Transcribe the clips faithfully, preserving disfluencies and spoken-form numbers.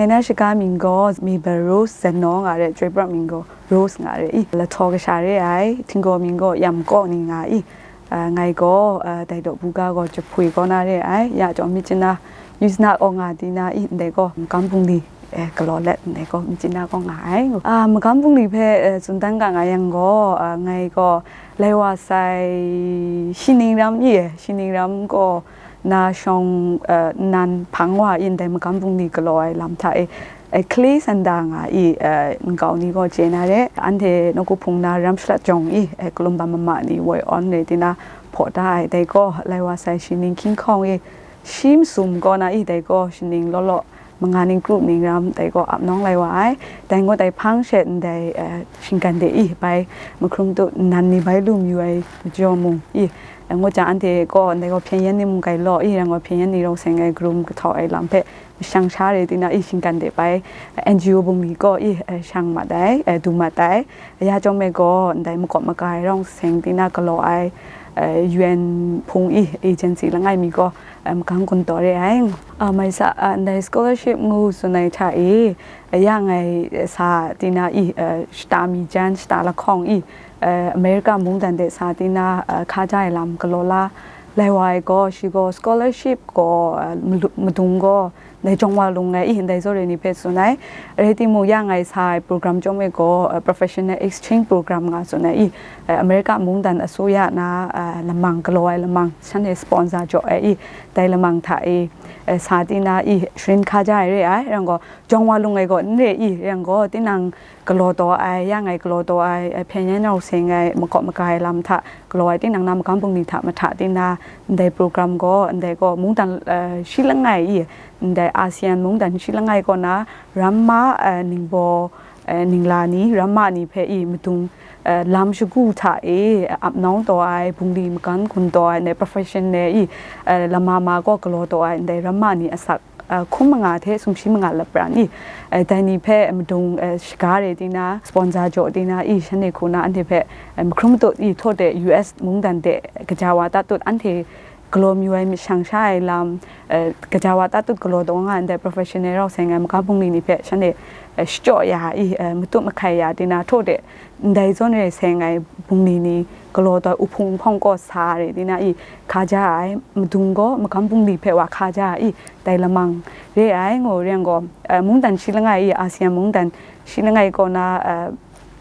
Na shaga mying gaw Mabel Rose Zeno nga re, chyoi pra mying gaw Rose nga re i. Lahtaw kasha re ai, htinggaw mying gaw Yam Kaw ni nga i. Ah, ngai gaw, ah, dai daw buga gaw Jahpui kaw na re ai, ya chyawm Myitkyina, Myitkyina kaw nga di na i, ndai gaw Magam Bungli, eh, galaw let ndai gaw Myitkyina kaw nga ai. Ah, Magam Bungli hpe, eh, tsun dan ga nga yang gaw, ah, ngai gaw lai wa sai Shining ram i, eh, Shining ram gaw na shawng, eh, nnan hpang wa i, ndai Magam Bungli galaw ai lam hta e, eh, Clay Sanda nga i, eh, nkau ni gaw chye na re, anhte nawku hpung na ram shalat jawng i, eh, kalum bam mama ni woi awn re tina hpaw da ai, dai gaw lai wa sai Shining hkying hkawng i, shi masum kaw na i, dai gaw Shining law law, manga ning kru ning ram, dai gaw ap nawng lai wa ai. Dai ngut ai hpang she ndai, eh, shinggan de i, bai mahkrum tu nnan ni bai lu mayu ai majaw mung i, eh, ngut jang anhte gaw ndai gaw hpyen yan ni mung gai law i, yang gaw hpyen yan ni rau seng ai karum kahtau ai lam hpe mashang sha re tina i, shinggan de bai, eh, N G O bungli gaw i, eh, shang mat ai, eh, du mat ai. Ya chyawm e gaw ndai makawp maga ai rau seng tina galaw ai, eh, U N hpung i, agency langai mi gaw, eh, magang gun taw re ai. Ah, mai sa, ah, ndai scholarship ngu tsun ai hta e, eh, ya ngai, eh, sa tina i, eh, shata mi jan, shata lahkawng i, eh, America mungdan de sa tina, eh, hkaja ai lam galaw la lai wa ai gaw, shi gaw scholarship gaw, eh, malu-, madung gaw, ndai jawng wa lung ai i, ndai zaw re ni hpe tsun ai. Rai timung, ya ngai sa ai program chyawm e gaw, eh, professional exchange program nga tsun ai i, eh, America mungdan asuya na, eh, lamang, galaw ai lamang, shanhte sponsor jaw ai i, dai lamang hta e, eh, sa tina i, sharin hkaja ai re ai, yang gaw, jawng wa lung ai gaw n re i, yang gaw, tinang galaw taw ai, ya ngai galaw taw ai, eh, hpyen yan rau seng ai, makawp maga ai lam hta galaw ai, tinang na Magam Bungli hta mahta tina, ndai program gaw, ndai gaw mungdan, eh, shi langai i, ndai ASEAN mungdan shi langai kaw na, ramma, eh, ningbaw, eh, ningla ni, ramma ni hpe i madung, eh, lam shagu hta e, ap nawng taw ai, bungli magan gun taw ai, ndai professional i, eh, lama ma gaw galaw taw ai, ndai ramma ni asak, eh, hkum manga hte sumshi manga lapran i, eh, dai ni hpe madung, eh, shaga re tina, sponsor jaw tina i, shanhte hku na anhte hpe, eh, mahkrum matut i, htaw de U S mungdan de kaja wa tatut anhte galaw mayu ai mashang sha ai lam, eh, kaja wa tatut galaw taw nga ndai professional rau seng ai Magam Bungli ni hpe shanhte, eh, shachyaw ya i, eh, matut mahkai ya tina, htaw de ndai zawn re seng ai bungli ni galaw taw ai uhpung uhpawng kaw sa re tina i, hkaja ai, madung gaw Magam Bungli hpe wa hkaja ai i, dai lamang re ai, ngu re yang gaw, eh, mungdan shi langai i, ASEAN mungdan shi langai kaw na, eh,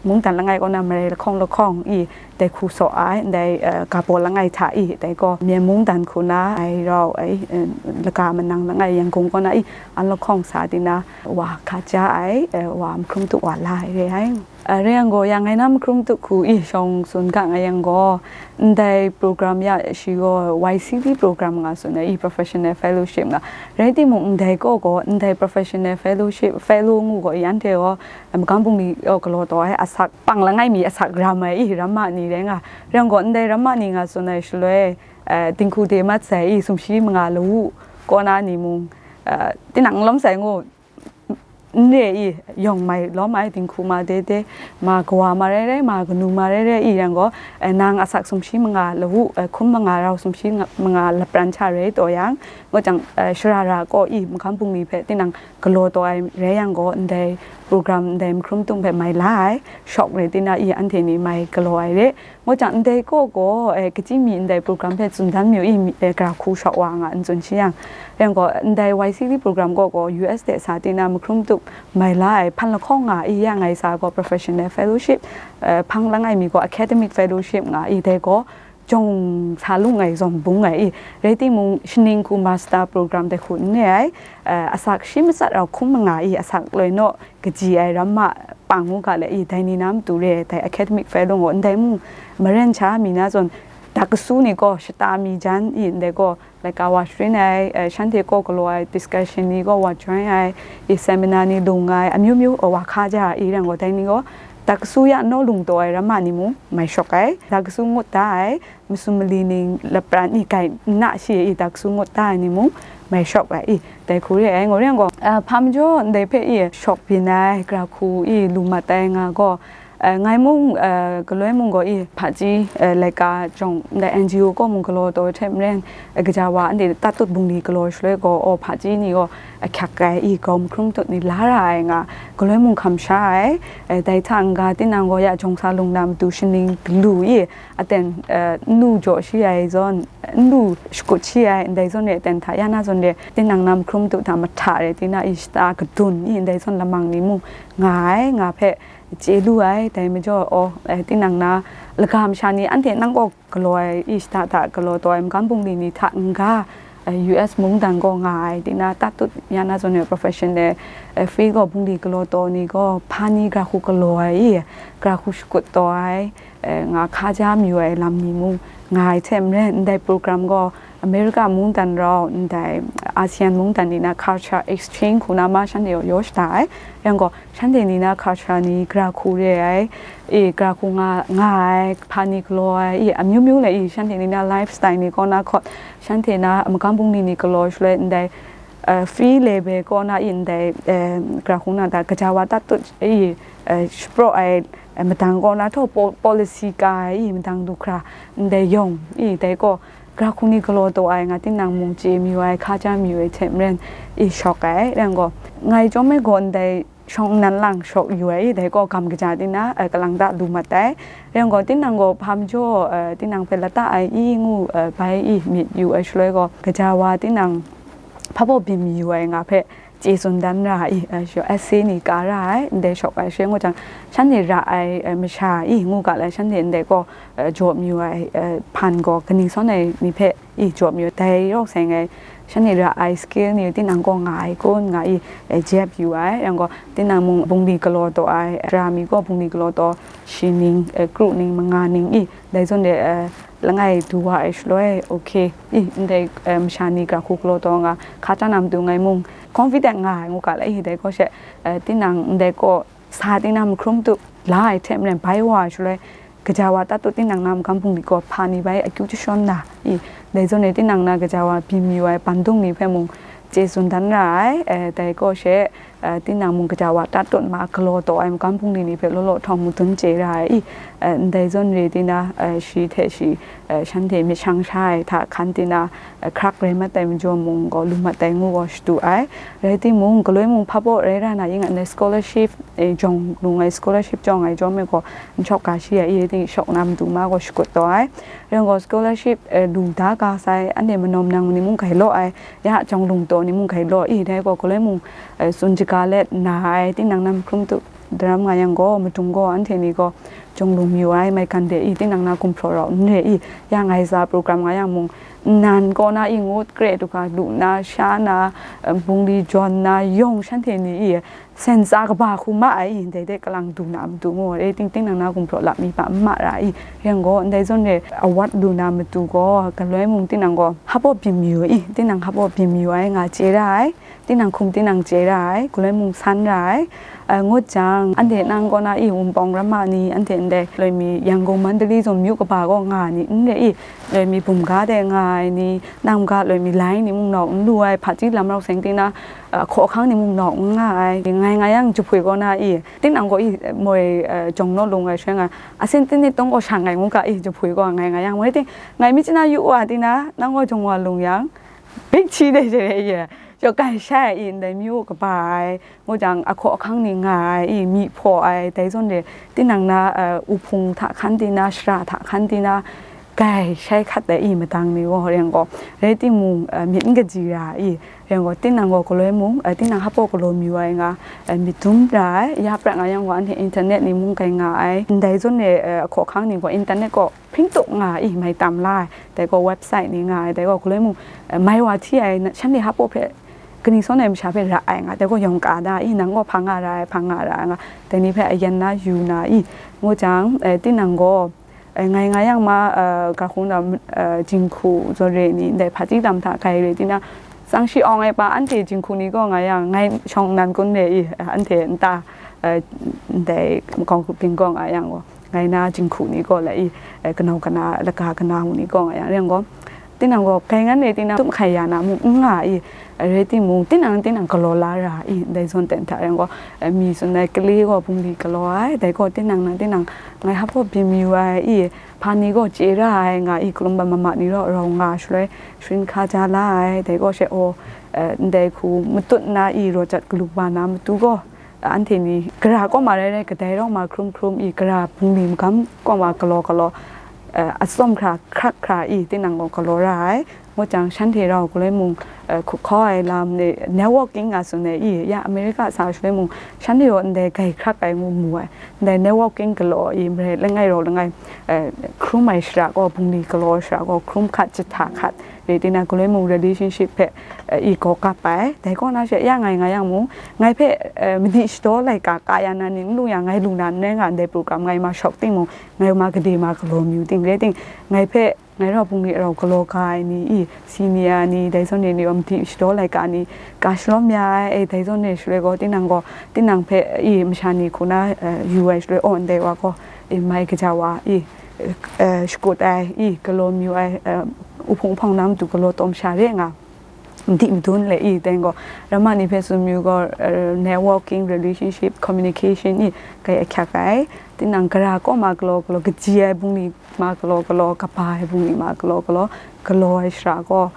mungdan langai kaw na marai lahkawng lahkawng i, dai hku saw ai, ndai, eh, Gabaw langai hta i, dai gaw Myen mungdan hku na ai rau ai, eh, laga manang langai Yangon kaw na i, an lahkawng sa tina wa hkaja ai, eh, wa mahkrum tu wa la ai re ai. Eh, re yang gaw, ya ngai na mahkrum tu hku i shawng tsun ga nga yang gaw, ndai program ya shi gaw Y C D program nga tsun ai i, professional fellowship nga. Rai timung, ndai kaw gaw, ndai professional fellowship, fellow ngu gaw, i anhte gaw, eh, Magam Bungli gaw galaw taw ai asak pang langai mi asak ram ai i, ramma ni rai nga. Rai yang gaw, ndai ramma ni nga tsun ai shaloi, eh, dinghku de mat sai i, sumshi manga lawu kaw na ni mung, eh, tinang n lawm sai ngu, n re i, yawng mai lawm ai dinghku ma de de, ma kawa ma rai rai, ma kanu ma rai rai i yang gaw, eh, nang asak sumshi manga lawu, eh, hkum manga rau sumshi nga-, manga lapran hta rai taw yang, ngut jang, eh, shara ra kaw i, Magam Bungli hpe tinang galaw taw ai rai yang gaw, ndai program, ndai mahkrum tum hpe mai la ai, shawk re tina i, anhte ni mai galaw ai re. Ngut jang, ndai kaw gaw, eh, kachyi mi ndai program hpe tsun dan mayu i, mi, eh, gara hku shawk wa nga n tsun shi yang, yang gaw, ndai Y C D program kaw gaw U S de sa tina mahkrum tup mai la ai hpan lahkawng nga i, ya ngai sa gaw professional fellowship, eh, hpang langai mi gaw academic fellowship nga i, dai gaw jawng sa lung ai, zawn bung ai i, rai timung, shaning hku master program dai hku n re ai, eh, asak shi matsat rau hkum manga i, asak loi naw kaji ai ramma pang u ga le i, dai ni na matu re ai, dai academic fellow gaw ndai mung maren sha mi na zawn, dak kasu ni gaw shata mi jan i, ndai gaw laika wa sharin ai, eh, shanhte kaw galaw ai discussion ni gaw wa join ai, i seminar ni lung ai, amyu myu wa hkaja i, rang gaw dai ni gaw dak kasu ya naw lung taw ai ramma ni mung mai shawk ai, dak kasu ngut da ai, masum mali ning lapran ni gai n na shi i, dak kasu ngut da ai ni mung mai shawk ai i, dai hku re ai, ngu re yang gaw, ah, hpa majaw ndai hpe i shawk byin ai, gara hku i lu mat ai nga gaw, Ngai mung, galoi mung gaw i hpaji laika jawng ndai N G O kaw mung galaw taw hte maren, gaja wa anhte tatut bungli galaw shaloi gaw, aw hpaji ni gaw ahkyak ai i grau mahkrum tut ni la ra ai nga, galoi mung hkam sha ai. Dai hta n-ga tinang gaw ya jawng sa lung na matu shaning galu i aten nnu jaw shi ai zawn, nnu shakut shi ai ndai zawn re aten hta ya na zawn re tinang na mahkrum tut hta mahta re tina i shata kadun i ndai zawn lamang ni mung nga ai nga hpe chye lu ai. Dai majaw, aw, tinang na laga masha ni anhte nang kaw galaw ai i shata hta galaw taw ai magam bungli ni hta n-ga, U S mungdan gaw nga ai, tinang tatut ya na zawn ai professional field gaw bungli galaw taw ni gaw hpa ni gra hku galaw ai i, gra hku shakut taw ai, nga hka ja mayu ai lam ni mung nga ai hte maren, ndai program gaw America mungdan rau ndai ASEAN mungdan ni na culture exchange hku na ma shanhte yaw yaw shada ai. Yang gaw shanhte ni na culture ni gra hku re ai, e, gra hku nga, nga ai, hpa ni galaw ai, e, amyu myu le, e, shanhte ni na lifestyle ni kaw na hkawt, shanhte na magam bungli ni galaw shaloi ndai, uh, free level kaw na i ndai, uh, gra hku na da gaja wa tatut i, uh, shapraw ai, uh, madang kaw na htaw po-, policy ka ai i madang du hkra ndai yawng i dai kaw gra hku ni galaw taw ai nga tinang mung chye mayu ai, hka ja mayu ai hte maren i shawk ai. Yang gaw, ngai chyawm ai gaw ndai shawng nnan lang shawk yu ai, dai gaw gam kaja tina, uh, kalang ta lu mat ai. Yang gaw, tinang gaw hpa majaw, uh, tinang hpe lata ai i ngu, uh, bai i myit yu ai shaloi gaw, gaja wa tinang hpa baw byin mayu ai nga hpe chye tsun dan ra ai, uh, essay ni ka ra ai, ndai shawk ai shaloi ngu jang, shanhte ra ai, uh, masha i ngu ga lai, shanhte ndai gaw, uh, jaw mayu ai, uh, hpan gaw kaning sawn ai ni hpe i jaw mayu, dai rawk sai ngai, shanhte ra ai skill ni tinang gaw nga ai kun nga i, eh, jep yu ai. Yang gaw, tinang mung bungli galaw taw ai, ra mi gaw bungli galaw taw shi ning, eh, kru ning, manga ning i, dai zawn de, eh, langai du wa ai shaloi, okay, i, ndai, eh, masha ni gra hku galaw taw nga, hka ta na matu ngai mung confident nga ai ngu ga la i, dai gaw she, eh, tinang ndai gaw sa tinang mahkrum tu la ai hte maren bai wa ai shaloi, gaja wa tatut tinang na magam bungli gaw hpa ni bai akyu jashawn na i, dai zawn e tinang na gaja wa byin mayu ai bandung ni hpe mung chye tsun dan ra ai, eh, dai gaw she, eh, tinang mung gaja wa tatut ma galaw taw ai magam bungli ni hpe law law htawng mung dun chye ra ai i, eh, ndai zawn re tina, eh, shi hte shi, eh, shanhte myit shang sha ai hta hkan tina, eh, hkrak rai mat ai majaw mung gaw lu mat ai ngu gaw shadu ai. Rai timung, galoi mung hpa baw rai ra na i nga ndai scholarship, eh, jawng lu ai scholarship jawng ai jawm ai gaw, n shawk ga shi ai i ting shawk na matu ma gaw shakut taw ai. Yang gaw scholarship, eh, lu da ga sai, anhte manawm nang ni mung gai law ai, ya jawng lung taw ni mung gai law i, dai gaw galoi mung, eh, tsun shaga let na ai, tinang na mahkrum tu daram nga yang gaw, madung gaw anhte ni gaw jawng lung mayu ai, maigan de i, tinang na gumhpraw rau n re i, ya ngai za program nga yang mung, nnan kaw na i ngut kre du ga lu na, sha na, eh, bungli jawn na, yawng shanhte ni i, sen tsa kaba hku ma ai i, ndai de kalang du na matu ngu, e ting tinang na gumhpraw lap mi pa n ma ra i, yang gaw, ndai zawn re award lu na matu gaw, galoi mung tinang gaw hpa baw byin mayu i, tinang hpa baw byin mayu ai nga chye ra ai, tinang hkum tinang chye ra ai, galoi mung san ra ai, eh, ngut jang, anhte nang kaw na i wunpawng ramma ni, anhte ndai loi mi Yangon Mandalay zawn myu kaba gaw nga ni n re i, loi mi bum ga de nga ai ni, nang ga loi mi lai ni mung nawk n lu ai, hpaji lam rau seng tina, eh, hkaw ahkang ni mung nawk n nga ai, ngai nga yang jahpui kaw na i, tinang gaw i, moi, eh, jawng naw lung ai sha nga, asin tinit tawng gaw shang ai ngu ga i, jahpui gaw ngai nga yang, moi ting, ngai mi china yu wa tina, nang gaw jawng wa lung yang, bik chi de je re ye, yaw gai shai i, ndai myu kaba ai, ngu jang, ahkaw ahkang ni nga ai i, myi hpaw ai, dai zawn de, tinang na, eh, uhpung hta hkan tina, shara hta hkan tina, gai shai hkat ai i, madang ni gaw, rai yang gaw, rai timung, eh, myit n kaji ra i, rai yang gaw, tinang gaw galoi mung, eh, tinang hpa baw galaw mayu ai nga, eh, myit dum ra ai, ya prat nga yang gaw, anhte internet ni mung gai nga ai, ndai zawn de, eh, ahkaw ahkang ni gaw, internet gaw, hpring tuk nga i, mai tam la ai, dai gaw website ni nga ai, dai gaw galoi mung, eh, mai wa hti ai, na, shanhte hpa baw hpe, kaning sawn ai masha hpe ra ai nga, dai gaw yawng ka da i, nang gaw hpa nga ra ai, hpa nga ra ai nga, dai ni hpe ayan na yu na i, ngu jang, eh, tinang gaw, eh, ngai nga yang ma, eh, ga hkung na, eh, jinghku zawn re ni, ndai hpaji lam hta gai re tina, tsang shi awng ai pa anhte jinghku ni gaw nga yang, ngai shawng nnan kun re i, eh, anhte nta, eh, ndai makau byin gaw nga yang gaw, ngai na jinghku ni gaw la i, eh, kanau kana, laka kana ni gaw nga yang, rai yang gaw, Tinang gaw, grai ngan re tinang, tum hkai ya na mung n nga i, rai timung, tinang, tinang galaw la ra i, ndai zawn ten hta rai gaw, eh, mi tsun ai, kale gaw bungli galaw ai, dai gaw tinang na tinang, ngai hap gaw byin mayu ai i, hpa ni gaw chye ra ai nga i, kalum bam mama ni raw rau nga shaloi, sharin hka ja la ai, dai gaw she aw, eh, ndai hku matut na i, raw jat galu wa na matu gaw, anhte ni gara kaw ma rai rai, kadai rawng ma hkrum hkrum i, gara bungli magam kaw ma galaw galaw, eh, atsawm hkra hkrak hkra i, tinang gaw galaw ra ai. Ngut jang, shanhte rau galoi mung, eh, hkup hkau ai lam ni, networking nga tsun ai i, ya America sa shaloi mung, shanhte gaw ndai grai hkrak ai ngu mu ai. Ndai networking galaw i, marai langai rau langai, eh, hkrum ai shara gaw, bungli galaw shara gaw, hkrum hkat, jahta hkat, re tinang galoi mung relationship hpe, eh, i gaw gap ai. Dai kaw na she ya ngai nga yang mung, ngai hpe, eh, madi shadaw laika ka ya na ni n lu yang, ngai lu na n rai nga, ndai program ngai ma shawk timung, ngai ma gade ma galaw mayu ting, rai ting, ngai hpe, ngai rau bungli rau galaw ga ai ni i, senior ni, dai zawn re ni, madi shadaw laika ni, ka shalawm ya ai, eh, dai zawn re shaloi gaw, tinang gaw, tinang hpe i masha ni hku na, eh, yu ai shaloi, aw, ndai wa gaw, i mai kaja wa i, eh, shakut ai i, galaw mayu ai, eh, uhpung uhpawng na matu galaw taw masha re nga, madi madun le i, dai gaw, ramma ni hpe tsun mayu gaw, eh, networking, relationship, communication i, kai ahkyak ai. Tinang gara kaw ma galaw galaw, kaji ai bungli ma galaw galaw, kaba ai bungli ma galaw galaw, galaw ai shara gaw,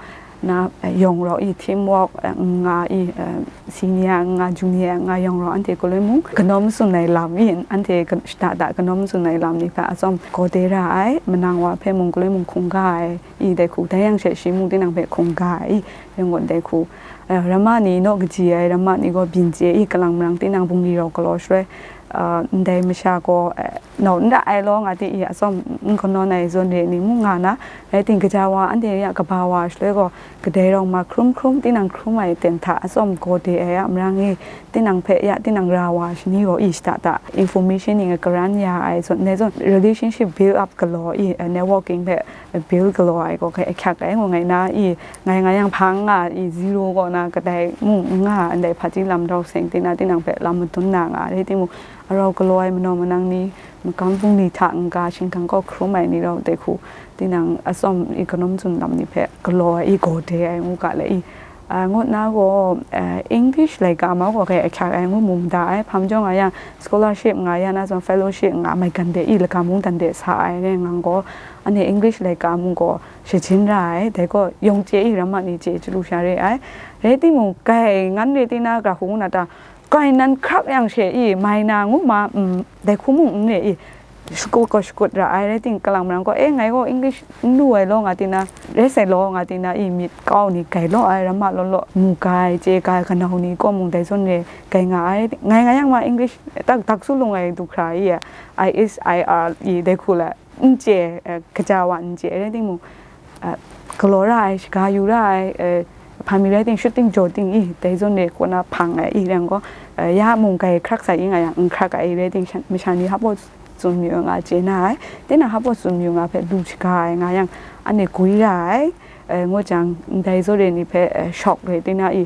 na, eh, yawng rau i, teamwork, eh, n nga i, eh, senior n nga, junior n nga, yawng rau anhte galoi mung, kanawm tsun ai lam i, anhte ka-, shada da kanawm tsun ai lam ni hpe atsawm gaw de ra ai, manang wa hpe mung galoi mung hkungga ai i, dai hku, dai yang she shi mung tinang hpe hkungga ai i, rai gaw, dai hku, eh, ramma ni naw kaji ai, ramma ni gaw byin chye i, kalang marang tinang bungli rau galaw shaloi, ah, ndai masha gaw, eh, nau n ra ai law nga di i, atsawm n kanawn ai zawn re ni mung nga na, rai ting, kaja wa anhte ya kaba wa shaloi gaw, kadai rawng ma hkrum hkrum, tinang hkrum ai ten hta atsawm gaw de ai a marang e, tinang hpe ya tinang ra wa shani gaw i, shada da information ni karan ya ai zawn, ndai zawn relationship build up galaw i, eh, networking hpe build galaw ai gaw, kai ahkyak ai ngu ngai na i, ngai nga yang hpa n nga i, zero kaw na kadai mung n nga, ndai hpaji lam rau seng, tinang, tinang hpe lam madun na nga, rai timung, arau galaw ai manaw manang ni, magam bungli hta n-ga, shingkang kaw hkrum ai ni rau, dai hku, tinang atsawm i kanawm tsun lam ni hpe galaw ai i, gaw de ai ngu ga le i, ah, ngut na gaw, eh, English laika ma gaw kai ahkyak ai ngu mu mada ai, hpa majaw nga yang, scholarship nga ya na zawn, fellowship nga, maigan de i, laga mungdan de sa ai rai nga gaw, anhte English laika mung gaw shajin ra ai, dai gaw yawng chye i, ramma ni chye chyalu sha re ai, rai timung, kai ngan re tina, gara hku ngu na ta, kai nan hkrak yang she i, mai na ngu ma, mm, dai hku mung n re i, shakut gaw shakut ra ai, rai ting, kalang marang gaw, e, ngai gaw English n lu ai law nga tina, rai sai law nga tina i, myit kau ni gai law ai, ramma law law, mu ga ai, chye ga ai, kanau ni kaw mung dai zawn re gai nga ai, ngai nga yang ma English tak, tak su lung ai du hkra i, I S I R i, dai hku la, n chye, eh, kaja wa n chye, rai timung, eh, galaw ra ai, shaga yu ra ai, eh, hpa mi rai ting, shooting jaw ting i, dai zawn re kaw na hpang ai i, rai gaw, eh, ya mung kai hkrak sai i nga yang, n hkrak ai i, rai ting, shan-, masha ni hap gaw tsun mayu nga chye na ai, tinang hap gaw tsun mayu nga hpe lu shaga ai nga yang, anhte gwi ra ai, eh, ngut jang, ndai zawn re ni hpe, eh, shawk re tina i,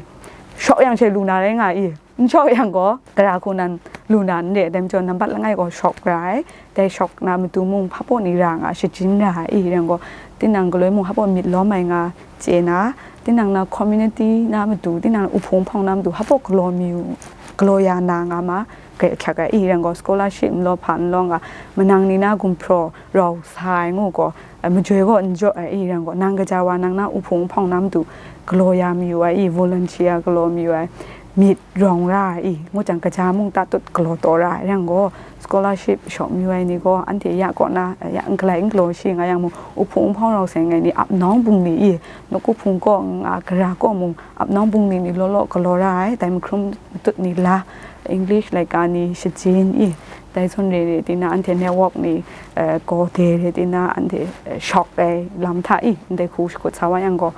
shawk yang she lu na rai nga i, n shawk yang gaw, gara hku nan lu na n re, dai majaw nambat langai gaw shawk ra ai, dai shawk na matu mung hpa baw ni ra nga, shajin ra ai i, rai gaw, tinang galoi mung hpa baw myit lawm ai nga chye na, tinang na community na matu, tinang uhpung hpawng na matu hpa baw galaw mayu, galaw ya na nga ma, kai ahkyak ai i, rai gaw, scholarship n law hpa n law nga, manang ni na gumhpraw rau sa ai ngu gaw, eh, majoi gaw n jaw ai i, rai gaw, nang kaja wa nang na uhpung hpawng na matu galaw ya mayu ai i, volunteer galaw mayu ai, myit rawng ra ai i, ngut jang, kaja mung tatut galaw taw ra ai, rai gaw, scholarship shawk mayu ai ni gaw, anhte ya kaw na, ya n galai n galaw shi nga yang mung, uhpung uhpawng rau seng ai ni, ap nawng bungli i, nawku hpung kaw n nga, gara kaw mung, ap nawng bungli ni law law galaw ra ai, dai mahkrum matut ni la, English laika ni shajin i, dai zawn re re tina, anhte network ni, eh, gaw de re tina, anhte, eh, shawk ai lam hta i, ndai hku shakut sa wa yang gaw,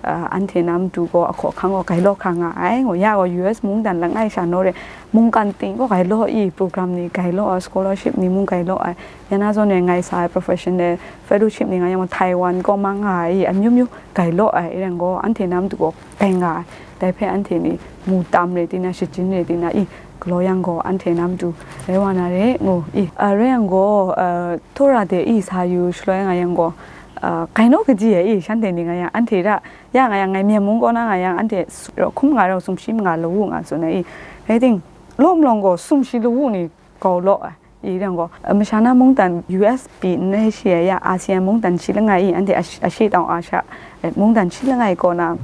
eh, anhte na matu gaw, ahkaw ahkang gaw gai law hkra nga ai, ngu ya gaw, U S mungdan langai sha naw re, mungkan ting gaw gai law i, program ni gai law ai, scholarship ni mung gai law ai, ya na zawn re ngai sa ai professional fellowship ni nga yang, Taiwan kaw ma nga ai i, amyu myu gai law ai, rai gaw, anhte na matu gaw gai nga ai, dai hpe anhte ni mu tam re tina, shajin re tina i, galaw yang gaw, anhte na matu rai wa na re, ngu i, a, rai yang gaw, a, Tora de i sa yu shaloi nga yang gaw, Uh, kaino kaji ai i, shanhte ni nga yang, anhte ra, ya nga yang, ngai Myen mung kaw na nga yang, anhte su-, hkum nga rau sumshi manga lawu nga tsun ai i, rai ting, lawm lawng gaw sumshi lawu ni kau law ai, i reng gaw, uh, masha na mungdan U S pyi n rai shi ai ya, ASEAN mungdan shi langai i, anhte ash-, ashitau Asha, eh, mungdan shi langai kaw na,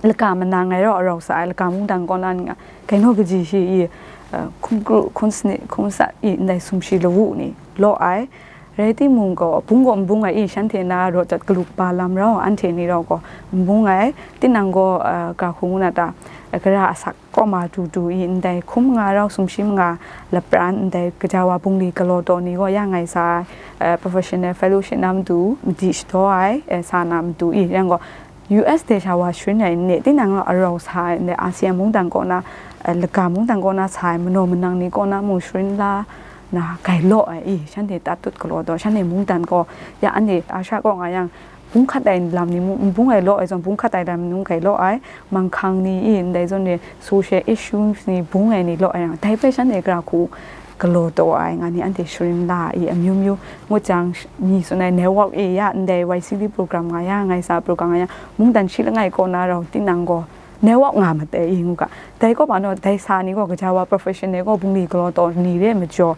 laka manang ai rau arau sa ai, laka mungdan kaw na ni nga, kaino kaji shi i, uh, hkum kru, hkum sanit, hkum sat i, ndai sumshi lawu ni law ai, rai timung gaw, bung gaw n bung ai i, shanhte na rawt jat kalup ba lam rau, anhte ni rau gaw n bung ai, tinang gaw, uh, ga hku ngu na ta, uh, gara asak kaw ma du du i, ndai hkum nga rau sumshi manga lapran, ndai kaja wa bungli galaw taw ni gaw ya ngai sa ai, uh, professional fellowship na matu, madi shadaw ai, uh, sa na matu i, yang gaw, U S de sha wa sharin ai ne, tinang gaw arau sa ai, ndai ASEAN mungdan kaw na, uh, laka mungdan kaw na sa ai, manaw manang ni kaw na mung sharin la, na gai law ai i, shanhte tatut galaw taw, shanhte mungdan gaw, ya anhte Asha kaw nga yang, bung hkat ai lam ni mung, n bung ai law ai zawn, bung hkat ai lam ni mung gai law ai, manghkang ni i, ndai zawn ni social issues ni bung ai ni law ai yang, dai hpe shanhte gara hku galaw taw ai nga ni anhte sharin la ai i, amyu myu ngut jang, sh-, mi tsun ai network e ya, ndai Y C D program nga ya, ngai sa program nga ya, mungdan shi langai kaw na rau tinang gaw, network nga matai i ngu ga. Dai kaw pa naw, dai sa ni gaw, kaja wa professional gaw, bungli galaw taw ni re majaw,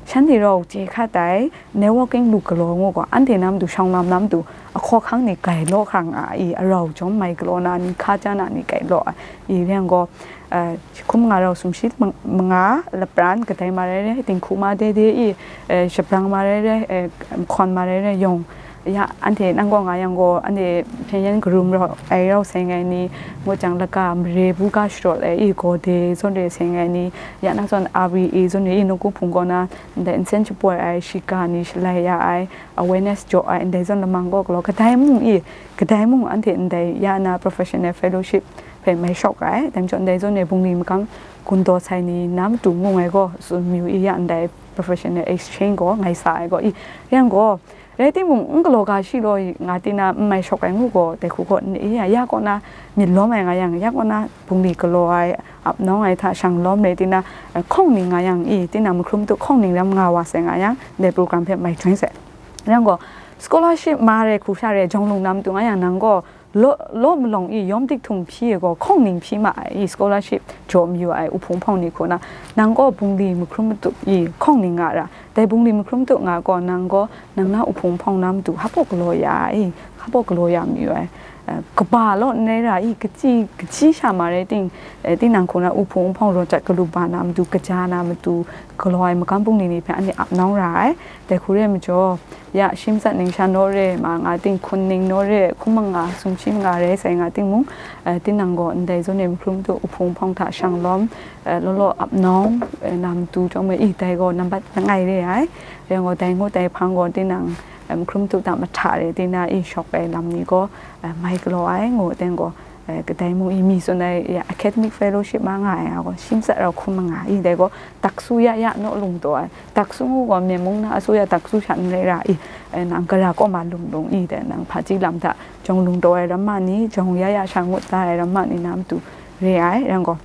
shanhte rau chye hkat ai, networking lu galaw ngu gaw, anhte na matu, shawng lam na matu, ahkaw hkang ni gai law hkra nga i, arau jawm mai galaw na ni, hka ja na ni gai law ai, i reng gaw, uh, hkum nga rau sumshi mang-, manga, lapran, kadai ma rai rai, dinghku ma de de i, uh, shabrang ma rai rai, uh, mahkawn ma rai rai, yawng, ya, anhte nang gaw nga yang gaw, anhte hpyen yen karum rau, ai rau sai ngai ni, ngut jang laka mare bu ga sharawt ai i, gaw de zawn re sai ngai ni, ya na zawn R V A zawn re i, nawku hpung kaw na, ndai nsen shapoi ai, shiga ni shalai ya ai, awareness jaw ai, ndai zawn lamang gaw galaw, kadai mung i, kadai mung anhte ndai ya na professional fellowship hpe mai shawk ai, dai majaw ndai zawn re bungli makang gun daw sai ni na matu ngu ngai gaw, tsun mayu i, ya ndai professional exchange gaw ngai sa ai gaw i, yang gaw, rai timung, n galaw ga shi law i, nga tina n mai shawk ai ngu gaw, dai hku gaw, n-, ya, ya kaw na myit lawm ai nga yang, ya kaw na bungli galaw ai, ap nawng ai hta shang lawm rai tina, eh, hkawng ning nga yang i, tina mahkrum tu hkawng ning ram nga wa sai nga yang, ndai program hpe mai join sai. Yang gaw, scholarship ma re, hku sha re, jawng lung na matu nga yang, nang gaw, law, law malawng i yawm dik htung hpyi ai gaw, hkawng ning hpyi ma ai i, scholarship jaw mayu ai uhpung hpawng ni hku na, nang gaw bungli mahkrum matup i hkawng ning nga ra, dai bungli mahkrum matup nga gaw, nang gaw nang na uhpung hpawng na matu hpaw galaw ya ai i, hpaw galaw ya mayu ai, eh, kaba law n rai ra i, kaji, kaji sha ma rai ting, eh, tinang hku na uhpung uhpawng raw jat galup ba na matu, kaja na matu, galaw ai magam bungli ni hpe anhte ap nawng ra ai, dai hku re majaw, ya, shi matsat ningsha naw re, ma nga ting hkun ning naw re, hkum manga, sumshi manga re sai nga ting mung, eh, tinang gaw ndai zawn e mahkrum tu uhpung hpawng hta shang lawm, eh, law law ap nawng, eh, na matu chyawm ai i, dai gaw nambat langai re ai, rai gaw dai ngut dai hpang gaw tinang, eh, mahkrum tu hta mahta re tina i shawk ai lam ni gaw, eh, mai galaw ai ngu teng gaw, eh, kadai mung i mi tsun ai, ya, academic fellowship ma nga ai, a gaw, shi matsat rau hkum manga i, dai gaw, taksu ya ya naw lung taw ai, taksu ngu gaw, Myen mung na asu ya taksu sha n rai ra i, eh, nang gara kaw ma lung lung i, dai nang hpaji lam hta jawng lung taw ai ramma ni, jawng ya ya sha ngut da ai ramma ni na matu re ai, yang gaw,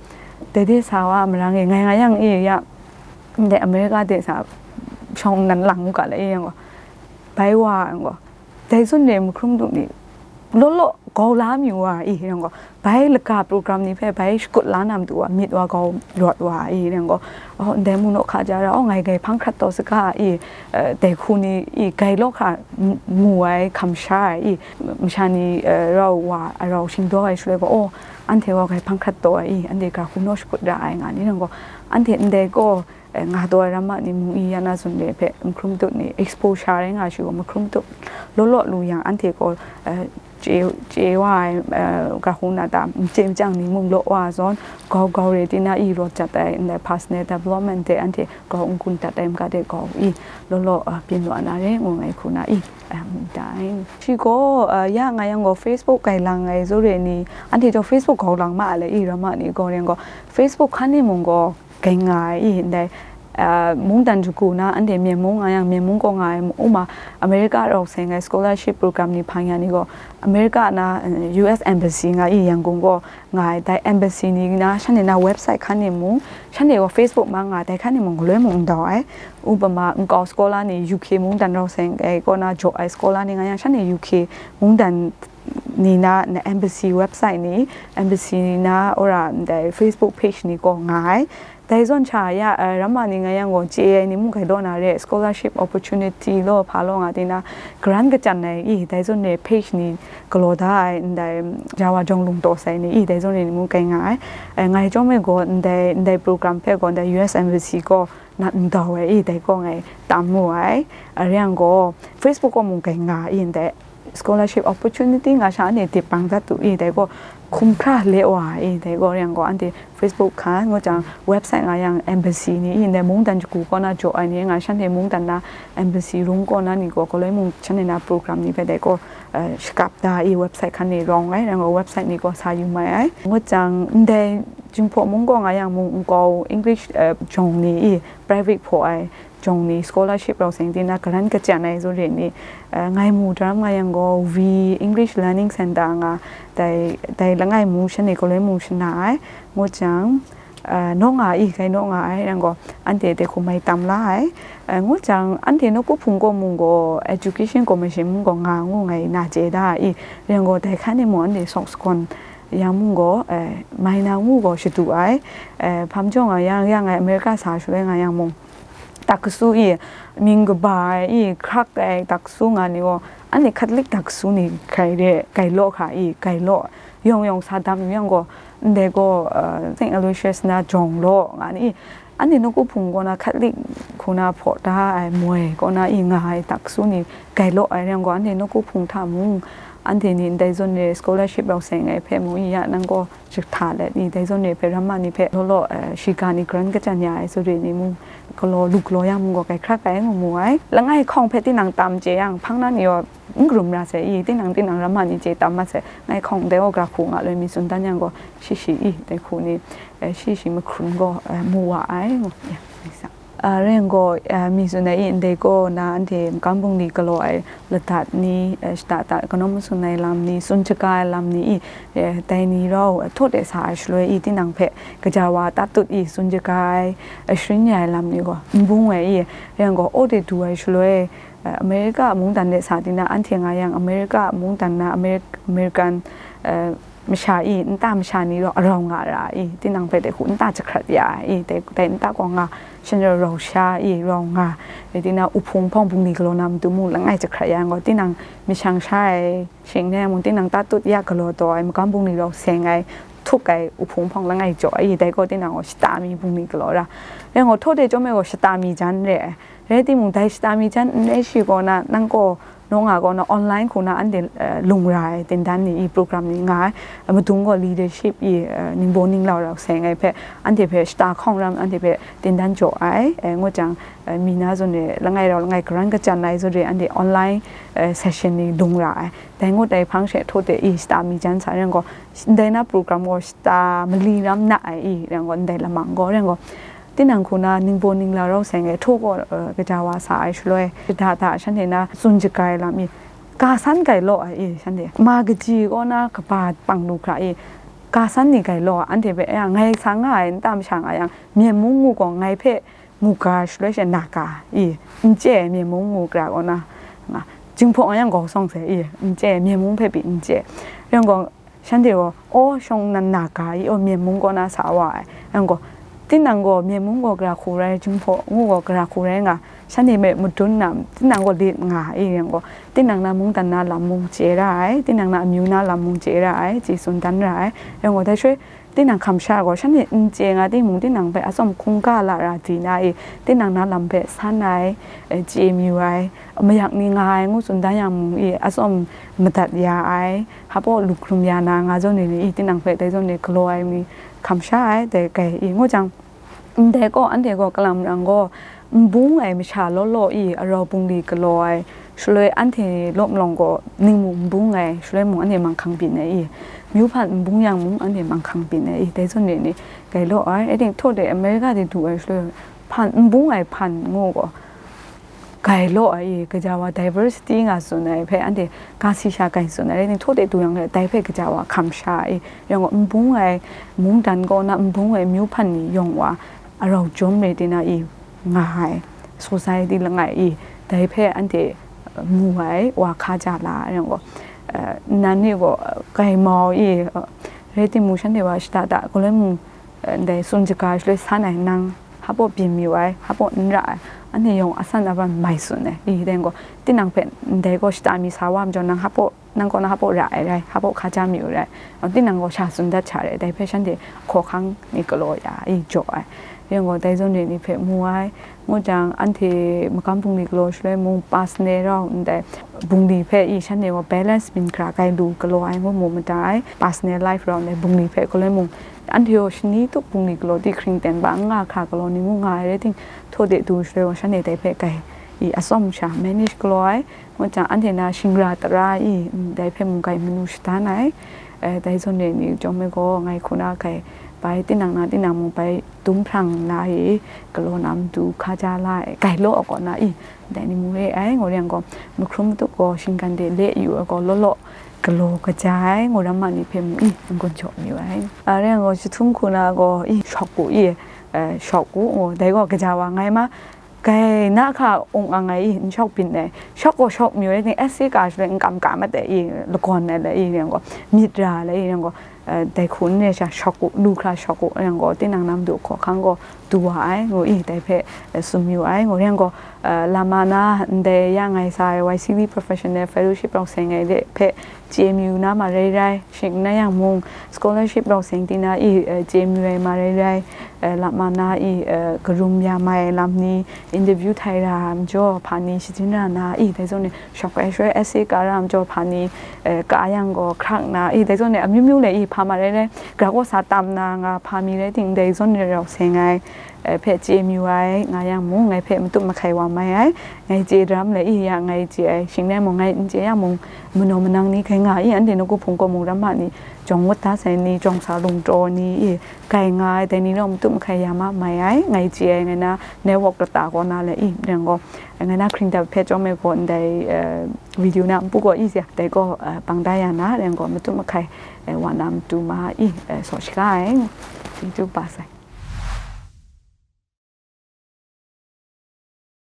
dai de sa wa marang e, ngai nga yang i, ya, ndai America de sa shawng nan lang u ga la e, yang gaw, bai wa, yang gaw, dai zawn re mahkrum tu ni, law law gau la mayu wa i, yang gaw, bai laka program ni hpe bai shakut la na matu wa, myit wa gau rawt wa i, yang gaw, oh, ndai mu naw hka ja ra, oh, ngai gai hpang hkrat taw saga i, eh, dai hku ni i, gai law hkra m-, mu ai, hkam sha ai i, masha ni, eh, rau wa, arau shingdaw ai shaloi gaw, oh, anhte gaw gai hpang hkrat taw ai i, anhte ga hku naw shakut ra ai nga ni, yang gaw, anhte ndai gaw, eh, nga taw ai ramma ni mung i, ya na zawn re hpe mahkrum tu ni exposure rai nga shi gaw, mahkrum tu law law lu yang, anhte gaw, eh, chye, chye wa ai, eh, ga hku na ta, machye machyang ni mung law wa zawn, gau gau re tina i rawt jat ai, ndai personal development de anhte grau n-gun dat ai maga de gau i, law law, eh, byin wa na re ngu ngai hku na i, eh, dai. Shi gaw, eh, ya nga yang gaw Facebook kai lang ai zawn re ni, anhte chyawm Facebook gau lang ma ai le i, ramma ni gaw ring gaw, Facebook hkan ni mung gaw, gai nga ai i, ndai, Uh, mungdan shagu na anhte Myen mung nga yang, Myen mung kaw nga ai, u ma America rau seng ai scholarship program ni hpang ya ni gaw, America na uh, U S Embassy nga i, Yangon gaw nga ai, dai embassy ni na shanhte na website hkan ni mung, shanhte gaw Facebook ma nga, dai hkan ni mung galoi mung ndau ai. Upama nkau scholar ni U K mungdan rau seng ai kaw na jaw ai scholar ni nga yang, shanhte U K mungdan ni na, na embassy website ni, embassy ni na ora ndai Facebook page ni kaw nga ai. Dai zawn sha ya, uh, ramma ni nga yang gaw, J I ni mung gai law na re, scholarship opportunity law, hpa law nga tina, grant kachyan ai i, dai zawn re page ni galaw da ai, ndai Java jawng lung taw sai ni i, dai zawn re ni mung gai nga ai. Eh, ngai chyawm e gaw, ndai, ndai program hpe gaw, ndai U S Embassy gaw nat ndau ai i, dai kaw ngai tam mu ai. Are yang gaw, Facebook kaw mung gai nga i, ndai scholarship opportunity nga sha anhte dip bang dat tu i, dai gaw hkum hkra le wa i, dai gaw yang gaw anhte Facebook hkan ngut jang, website nga yang embassy ni i, ndai mungdan shagu kaw na jaw ai ni nga, shanhte mungdan na embassy rung kaw na ni gaw, galoi mung shanhte na program ni hpe dai gaw, eh, shakap da i, website hkan ni rawng ai, yang gaw website ni gaw sa yu mai ai. Ngut jang, ndai Jinghpaw mung kaw nga yang mung nkau English, eh, jawng ni i, private hpaw ai jawng ni, scholarship rau seng tina grant kachyan ai zawn re ni, eh, ngai mu daram nga yang gaw, V English Learning Center nga, dai, dai langai mu shanhte galoi mu shana ai, ngut jang, eh, naw nga i, gai naw nga ai, yang gaw, anhte dai hku mai tam la ai, eh, ngut jang, anhte nawku hpung kaw mung gaw, Education Commission mung gaw nga ngu ngai na chye da i, yang gaw, dai hkan ni mung anhte sawk sagawn yang mung gaw, eh, mai na ngu gaw shadu ai, eh, hpam jaw nga yang, yang ai America sa shaloi nga yang mung, taksu i, mying kaba ai i, hkrak ai taksu nga ni gaw, anhte Catholic taksu ni gai re, gai law hkra i, gai law, yawng yawng sa dam yu yang gaw, ndai gaw, uh, Saint Aloysius na jawng law nga ni i, anhte nawku hpung kaw na Catholic hku na hpaw da ai moi kaw na i nga ai taksu ni gai law ai yang gaw, anhte nawku hpung hta mung, anhte ni ndai zawn re scholarship rau seng ai hpe mung i ya, nang gaw jahta let ni, dai zawn re hpe ramma ni hpe law law, eh, shiga ni grant kachyan ya ai zawn re ni mung, galaw lu galaw yang mung gaw, gai hkrak ai ngu mu ai. Langai hkawng hpe tinang tam chye yang, hpang na ni gaw n karum ra sai i, tinang tinang ramma ni chye tam mat sai, ngai hkawng dai gaw gra hku nga loi mi tsun dan yang gaw, shi shi i, dai hku ni, eh, shi shi mahkrun gaw, eh, mu wa ai ngu, ya, ngai sa. Ah, rai yang gaw, ah, mi tsun ai i, ndai gaw na anhte makam bungli galaw ai ladat ni, eh, shada da kanawn masun ai lam ni, tsun shaga ai lam ni i, eh, dai ni rau, eh, htaw de sa ai shaloi i, tinang hpe kaja wa tatut i, tsun shaga ai, eh, sharin ya ai lam ni gaw n bung ai i, rai yang gaw, aw de du ai shaloi, eh, America mungdan de sa tina, anhte nga yang America mungdan na Ameri-, American, eh, masha i, nta masha ni rau arau nga ra i, tinang hpe dai hku nta jahkrat ya ai i, dai, dai nta gaw nga, shanhte rau rau sha i, rau nga, rai tina, uhpung hpawng bungli galaw na matu mung langai jahkrat ya yang gaw, tinang myit shang sha ai, shing ne mung tinang tatut ya galaw taw ai, makam bungli rau seng ai, htuk ai uhpung hpawng langai jaw ai i, dai gaw tinang gaw shata mi bungli galaw ra. Rai gaw, htaw de chyawm e gaw shata mi jan re ai. Rai timung, dai shata mi jan n rai shi kaw na, nang gaw, naw nga kaw na, online hku na anhte, eh, lung ra ai, tindan ni i, program ni nga ai, eh, madung gaw leadership i, eh, ningbaw ninglau rau seng ai hpe, anhte hpe shata hkawng ram, anhte hpe tindan jaw ai, eh, ngut jang, eh, mi na zawn re, langai rau langai grant kachyan ai zawn re, anhte online, eh, session ni lung ra ai. Dai ngut ai hpang she htaw de i, shata mi jan sa yang gaw, ndai na program gaw shata mali ram na ai i, yang gaw, ndai lamang gaw, yang gaw, tinang hku na ningbaw ninglau rau seng ai htaw gaw, eh, kaja wa sa ai shaloi, shada da shanhte na tsun shaga ai lam i, ga san gai law ai i, shanhte ma kaji kaw na kaba pang lu hkra i, ga san ni gai law, anhte hpe, ya, ngai sa nga ai nta masha nga yang, Myen mung ngu gaw ngai hpe mu ga shaloi she na ga i, n chye ai, Myen mung ngu gara kaw na, nga, Jinghpaw nga yang gawsawng sai i, n chye ai, Myen mung hpe pyi n chye ai. Rai yang gaw, shanhte gaw, aw, shawng nan na ga i, aw, Myen mung kaw na sa wa ai. Yang gaw, tinang gaw Myen mung gaw gara hku rai, Jinghpaw ngu gaw gara hku rai nga, shanhte hpe madun na, tinang gaw lit nga i, yang gaw, tinang na mungdan na lam mung chye ra ai, tinang na amyu na lam mung chye ra ai, chye tsun dan ra ai. Yang gaw, dai shaloi, tinang hkam sha gaw, shanhte n chye nga timung, tinang hpe atsawm hkungga lara di na i, tinang na lam hpe san ai, eh, chye mayu ai, mayak ni nga ai ngu tsun dan yang mung i, atsawm madat ya ai, hpa lu hkrum ya na nga zawn ni i, tinang hpe dai zawn ni galaw ai mi hkam sha ai, dai gai i, ngu jang, ndai gaw, anhte gaw kalam rang gaw, n bung ai masha law law i, arau bungli galaw ai, shaloi anhte lawm lawng gaw, ningmu n bung ai, shaloi mung anhte manghkang byin ai i, myu hpan n bung yang mung anhte manghkang byin ai i, dai zawn re ni gai law ai, ating htaw de America de du ai shaloi, hpan, n bung ai hpan ngu gaw, gai law ai i, gaja wa diversity nga tsun ai hpe, anhte ga si sha gai tsun ai rai ni, htaw de du yang dai hpe gaja wa hkam sha ai i, yang gaw n bung ai mungdan kaw na n bung ai myu hpan ni yawng wa arau jawm rai di na i, nga ai society langai i, dai hpe anhte mu ai wa hka ja la ai yang gaw, eh, nan ni gaw, eh, gai mau i, eh, rai timung shanhte wa shada da galoi mung, eh, ndai tsun shaga shaloi san ai nang hpaw byin mayu ai, hpaw n ra ai, anhte yawng asan aban mai tsun ai i, dai gaw, tinang hpe ndai gaw shada mi sa wa majaw, nang hpaw, nang kaw na hpaw ra ai rai, hpaw hka ja mayu rai, tinang gaw sha tsun dat sha rai, dai hpe shanhte hkaw hkang ni galaw ya i jaw ai, yang gaw, dai zawn re ni hpe mu ai. Ngu jang, anhte magam bungli galaw shaloi mung, personal rau ndai bungli hpe i shanhte gaw balance byin hkra gai lu galaw ai ngu mu mada ai, personal life rau ndai bungli hpe galoi mung, anhte gaw shani tup bungli galaw di hkring ten ba n nga hkra galaw ni mung nga ai rai ting, htaw de du shaloi gaw shanhte dai hpe gai i atsawm sha manage galaw ai, ngu jang, anhte na shingra tara i, mm, dai hpe mung gai manu shadan ai, eh, dai zawn re ni chyawm ai gaw, ngai hku na gai bai, tinang na tinang mung bai dum hprang na i, galaw na matu hka ja la ai, gai law ai kaw na i, dai ni mung re ai, ngu yang gaw, mahkrum matu gaw shinggan de le yu ai gaw, law law galaw kaja ai, ngu ram ma ni hpe mung i, n-gun jaw mayu ai. A, rai yang gaw, jahtum hku na gaw i, shawk gu i, eh, shawk gu, ngu, dai gaw gaja wa ngai ma, gai na hka ung ang ai i, n shawk byin ai, shawk gaw shawk mayu rai ting, essay ka shaloi n kam ka mat ai i, lagawn ai le i, yang gaw, myit ra le i, yang gaw, eh, dai hku n re sha shawk u, lu hkra shawk u, yang gaw, tinang na matu hkaw hkang gaw du wa ai, ngu i, dai hpe, eh, tsun mayu ai, ngu yang gaw, eh, lama na ndai ya ngai sa ai Y C V professional fellowship rau seng ai de hpe chye mayu na ma rai rai, shing n na yang mung, scholarship rau seng di na i, eh, chye mayu ai ma rai rai, eh, lama na i, eh, karum ya mai lam ni, interview htai ra majaw hpa ni shajin ra na i, dai zawn ni, shawk ai shaloi essay ka ra majaw hpa ni, eh, ka yang gaw hkrak na i, dai zawn ni, amyu myu le i, hpa ma rai rai, gra kaw sa tam na nga hpa mi rai ting, dai zawn ni rau seng ai, eh, hpe chye mayu ai, nga yang mung, ngai hpe matut mahkai wa mai ai, ngai chye daram le i, ya ngai chye ai, shing rai mung, ngai n chye yang mung, manaw manang ni gai nga i, anhte nawku hpung gaw mung ram ma ni, jawng wat da sai ni, jawng sa lung taw ni i, gai nga ai, dai ni rau matut mahkai ya ma mai ai, ngai chye ai, ngai na network kata kaw na le i, rai yang gaw, ngai na hkring dap hpe chyawm ai gaw, ndai, eh, video na npu gaw i se, dai gaw, eh, bang da ya na, rai yang gaw, matut mahkai, eh, wa na matu ma i, eh, saw shaga ai, chyeju ba sai.